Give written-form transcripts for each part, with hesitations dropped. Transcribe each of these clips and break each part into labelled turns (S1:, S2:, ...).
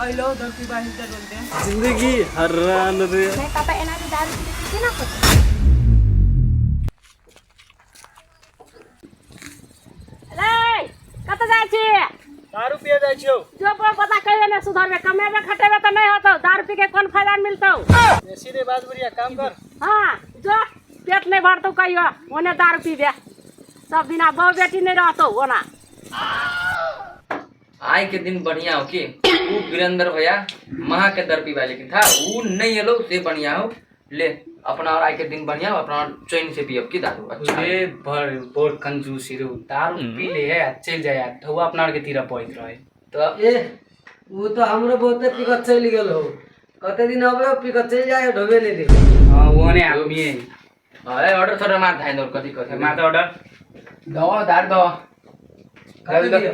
S1: अइलो धरती बाहिर तर बोलते
S2: जिंदगी हरान रे।
S3: नहीं पापा, एना तो दारू पी के केना होतै? रे, कतऽ जाइ छी?
S2: दारू पिए जाइ छियौ।
S3: जो पर पता कहियो ने सुधरबे, कमेबे खटेबे तऽ नहि होतौ। दारू पी के कोन फायदा मिलतौ?
S2: बेसी रे बात, बुढ़िया, काम कर।
S3: हाँ, जो पेट नहीं भरतौ कहियो, ओने दारू पीबे सब दिना, बहु बेटी नहीं रहतौ ओना।
S4: आइ के दिन बढ़िया हो कि ऊ वीरेंद्र भैया महा के दर पीबा, लेकिन था ऊ नहीं एलो से बढ़िया हो। ले अपना और आइ के दिन बढ़िया हो, अपना और चैन से पियब की दारू। अच्छा।
S5: रे बड़ बड़ कंजूसी रे, दारू पी ले है आ चलि जाए आ ढौआ अपना आर के तीरा पड़ैत रहे।
S4: तो
S6: ए, ऊ तो हमरो बहुते पिकत चलि गेल हो। कते दिन अबे पिकत चलि जाए, ढोबे ले दे।
S5: हाँ, ओने आदमी है।
S4: अरे, ऑर्डर थोड़ा मार धाइन और कथी कथी।
S5: माता ऑर्डर।
S4: दवा दार दवा।
S6: कते दियो?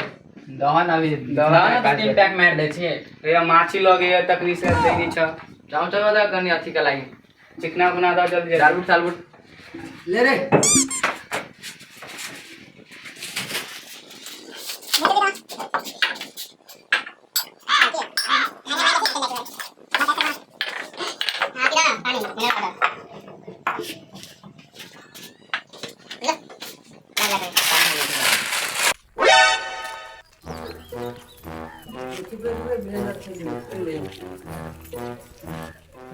S5: दहन अभी।
S4: दहन
S5: दहन।
S4: तीन पैक मार दै छियै।
S5: ए, माछी लगे तकनी से दै नै छ।
S4: चाउ चाउ दा कनी अथी के लागि।
S5: चिकना बना दो जल्दी जल्दी।
S4: सालबुट सालबुट।
S6: ले रे।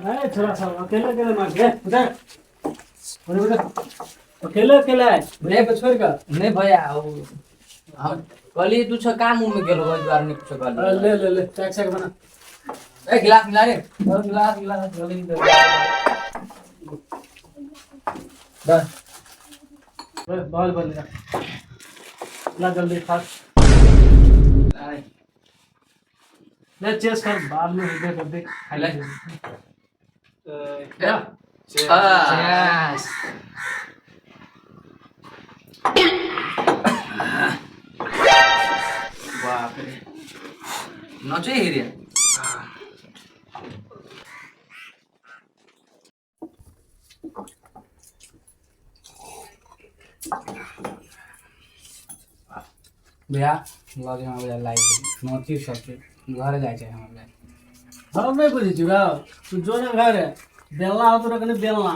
S2: अरे छोरा सब अकेले अकेले मार गए उधर, अरे उधर अकेले अकेले आए भैया को छोड़ कर।
S4: नहीं भैया, हम कहली तू छ काम उम में गेलो, ओहि दुआरे नहीं कुछो
S2: अरे
S4: कहली।
S2: ले ले ले, चेक चेक बना।
S4: ए, गिलास मिला रे।
S2: और गिलास गिलास जल्दी दे।
S4: बस।
S2: बॉल बॉल ले ला जल्दी फास्ट।
S4: अरे।
S2: ले, चेस कर, बाद में दे कर देख।
S4: ले।
S2: ला।
S4: आ, बाप रे, नचे ही रे।
S5: भैया लगे हमरा भैया लागि गेल नोची सबके घर जाइ छै हमरा।
S2: हम नहीं बुझै छी तू जो ना घर है बेलना हो तोरा कने बेलना।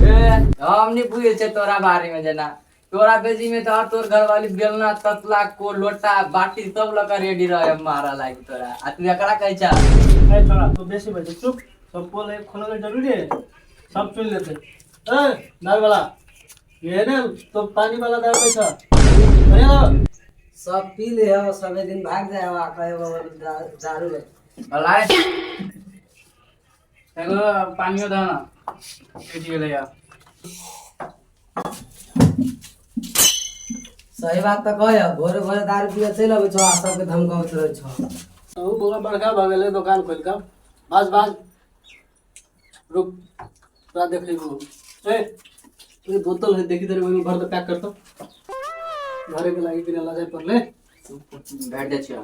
S4: ए, हम नहीं बुझे छै तोरा बारे में, जेना तोरा बेजी में तो तोर घरवाली बेलना तसला को लोटा बाटी सब लगा रेडी रहे मारा लागी तोरा, आ तू एकरा कहै छा?
S2: ए छोरा, तू बेसी बजे चुप। सब पोल एक खोलना जरूरी है, सब चुन लेते। ए दाल वाला ये है ना, तो पानी वाला दाल पैसा बढ़िया लाओ।
S6: सब पी ले हो, सबे दिन भाग जाए हो आ कहे बाबा दारू है।
S4: लाए।
S5: एगो पानियो दह न, टूटि गेलै यार।
S6: सही बात तऽ कह, भोरे भोरे दारू पिए चलि अबै छौ आ सबके धमकाबैत रहै छौ।
S2: ऊ बौआ बड़का भऽ गेलै, दोकान खोलि कऽ बाज बाज। रुक, तोरा देखैबो। ए, ये बोतल है, देखी तेरे, ओहिमे भर दे, पैक कर दो, घरे के लागी किने ला जाय पड़ले।
S4: बैठ जाइ छियै।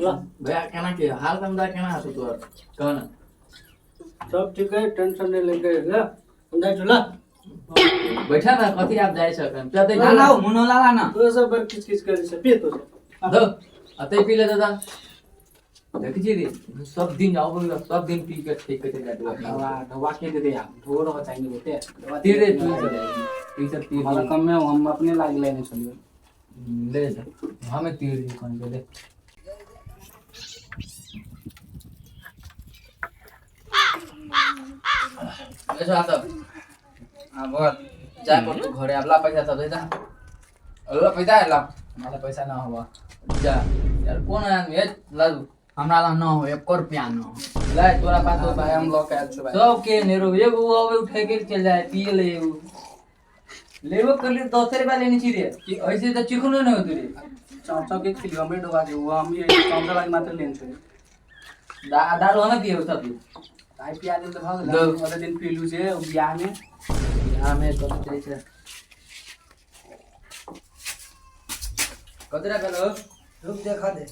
S2: ला।
S4: भैया, केना के हाल समाचार केना हसु तोहर, कह न।
S2: सब ठीक है, टेंशन नहीं लेके। ले, हम जाइ छी, ला।
S4: बैठा न, कथी आप जाइ छ एखन? चलते।
S6: ला लाओ मुनो ला ना।
S2: तो सब बड़ किच किच करै छै, पी तो सब।
S4: दो अतै पी ले दादा। देखै छी रे, सब दिन आबै, सब दिन पी के ठीक के चलि जाइत।
S5: ढौआ ढौआ के दे दे यार, ढो रह चाहिए बहुते।
S4: तीर रे, तू सब ई सब तीर।
S5: हमरा कमे हम अपने लाग लेने छलियै।
S4: ले जा, हमें तीर दी कौन के ले। ले जा सब।
S5: हां बोल।
S4: जाय पर तू घरे आबला, पैसा सब दे जा। ला पैसा है, ला।
S5: हमरा पैसा ना होवा।
S4: जा यार, कोन आदमी है, ला दू।
S5: हमरा लग ना हो, एको रुपया ना हो।
S4: ला, तोरा पास तो
S5: भाई, हम लऽ के आयल छी भाई।
S4: सब के नेरो एगो आवे उठे के चल जाए, पिए ले। एगो लेबो कर ली, 10 रुपया लेने छी रे कि ऐसे तो चिकनो नहीं होती रे।
S5: चाव चाव के खिलियो, हमरे डोबा के वो हम ये चमचा लागी मात्र लेने छलियै।
S4: दारू हमें पिए सब।
S5: आइ पिया देल तऽ भऽ गेल।
S4: दो।
S5: अगले दिन पीलू जे बियाह में।
S4: बिहार में कथी चलै छै? कते टका लो?
S6: रुक, देखा दे,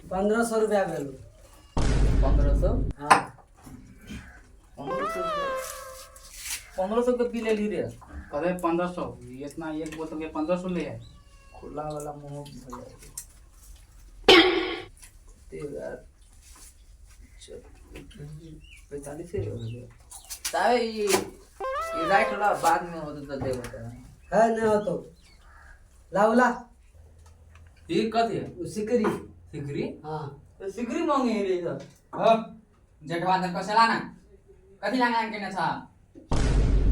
S6: 1500 रुपया भेल।
S4: 1500?
S6: हाँ।
S4: 1500। 1500 के पी लेली रे।
S5: अरे 1500 इतना एक बोतल के 1500 ले है।
S4: खुला वाला मुंह भर जाए। 45 हो गया तावे। ये राइट वाला बाद में होते तो देबो तो
S6: है नहीं हो तो लाओ ला।
S4: ये कथी है?
S6: उ सिकरी।
S4: सिगरी?
S6: हाँ।
S4: तो सिगरी मांगे रे सर।
S5: हो जेठवा तर कसला ना कथी लांग लांग केने छ?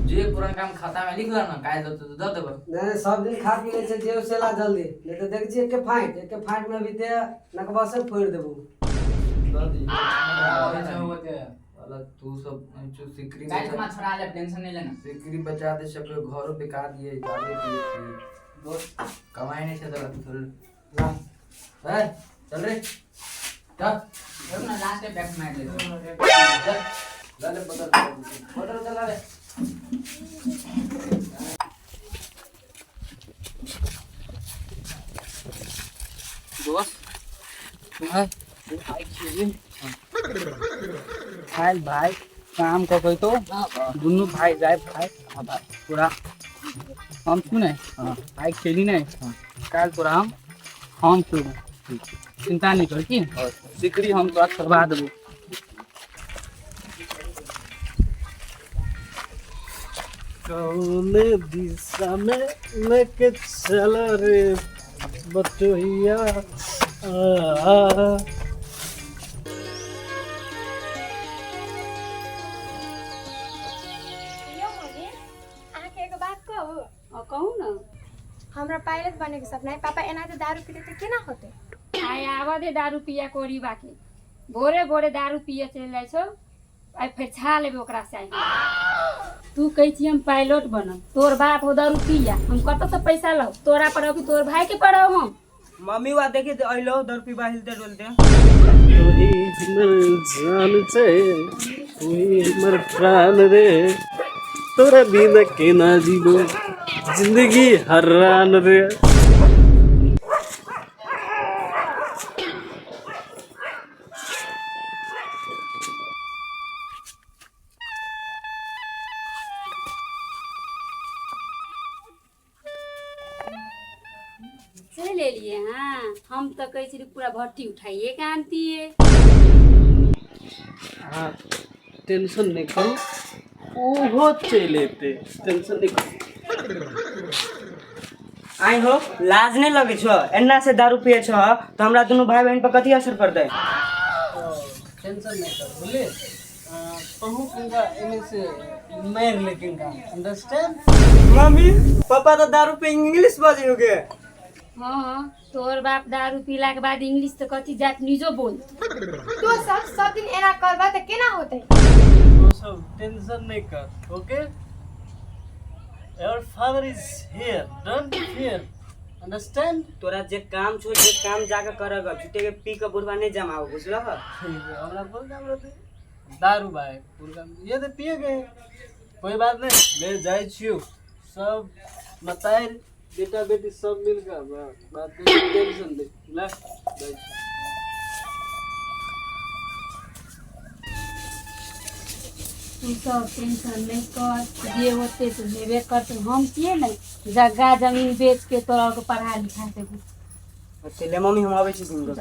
S4: जे पुरान काम खाता में लिख ला ना काहे दो तो दे देबो।
S6: नहीं सब दिन खा पी ले छै जे से ला जल्दी, नहीं तो देख छी एके फाइट में भी ते नकबा से फोड़ देबो।
S4: दे दी।
S5: आबै छै होते।
S4: साला तू सब जो सिकरी
S5: काल्हि तुमा छोड़ा ले, टेंशन नहीं लेना।
S4: सिकरी बचा दे सब घरों बिका दिए जाले दिए।
S5: दोस्त
S4: कमाई नहीं से तो थोड़े ला ए चल रे चल।
S5: रुक ना, लास्ट में बैक मार ले।
S4: चल ला ले बदल बदल चला ले।
S5: दोस्त भाई खेली भाई भाई काम कर तो दुनू भाई जाए भाई। हाँ भाई तोरा हम क्यों नहीं? हाँ भाई खेली नहीं काल तोरा हम क्यों चिंता नहीं कर की सिकरी हम तोरा करवा देबो।
S2: कौने दिशा में लेके चल रे बटोहिया? आ,
S7: यौ मम्मी, अहाँके एगो बात कहू?
S3: कहू ने।
S7: हमरा पायलट बने के सपना है। पापा एना जे दारू पीते तऽ केना होतै?
S3: आइ आबऽ दे दारू पिया कोरी बाकी भोरे भोरे दारू पिए चलि जाइ छौ। आइ फेर छा लेबै ओकरा से। आइ तू कहै छी हम पायलट बनब, तोर बाप हो दारू पिया, हम कतऽसँ पैसा लाउ? तोरा पढ़ाउ कि तोर भाई के पढ़ाउ हम?
S1: मम्मी वा देखी तऽ अइलो दारू पीबा हिलते डोलते।
S2: तू ही हमर जान छै, तू ही हमर प्राण रे, तोरा बिना केना जीबो, जिंदगी हरान रे।
S3: चलि एलियै। हाँ हम तऽ कहै छी पूरा भट्टी उठाइए के आनतियै।
S2: हाँ टेंशन नहीं करू, ओहो चलि एतै, टेंशन नहीं करू।
S1: आइ हो लाज नहीं लगे छो? एन्ना से दारू पिए छो तो हमरा दुनू भाई बहन पर कथी असर पड़तै?
S2: टेंशन नहीं कर बोले तहु किनका एमे से मारि ले किनका, अंडरस्टैंड?
S1: मम्मी पापा तो दारू पी इंग्लिश बाजे हो गए।
S3: हाँ तोर बाप दारू पीला के बाद इंग्लिश तऽ कथी जापनीजो बोल।
S7: तू सब सब दिन एना करबा तऽ केना होतै?
S2: तू सब टेंशन नहीं कर, okay? Your father is here, don't fear, understand?
S1: तोरा जे काम छो जे काम जाके करग, झूठे के पी के बुढ़वा नहीं जमाओ, बुझलह?
S2: हमरा बोल काम रहते दारू भाई पुरका ये तो पिए गए, कोई बात नहीं, मैं जाए छियो सब मतार बेटा बेटी सब मिलकर बात नहीं, टेंशन नहीं ला जाए छियो।
S3: तू सब टेंशन नहीं कर, जे होते तो लेबे करते। हम छियै ने जग्गा जमीन बेच के तोरा के पढ़ा लिखा देबो।
S1: अच्छा ले मम्मी हम आबै छी घुमि।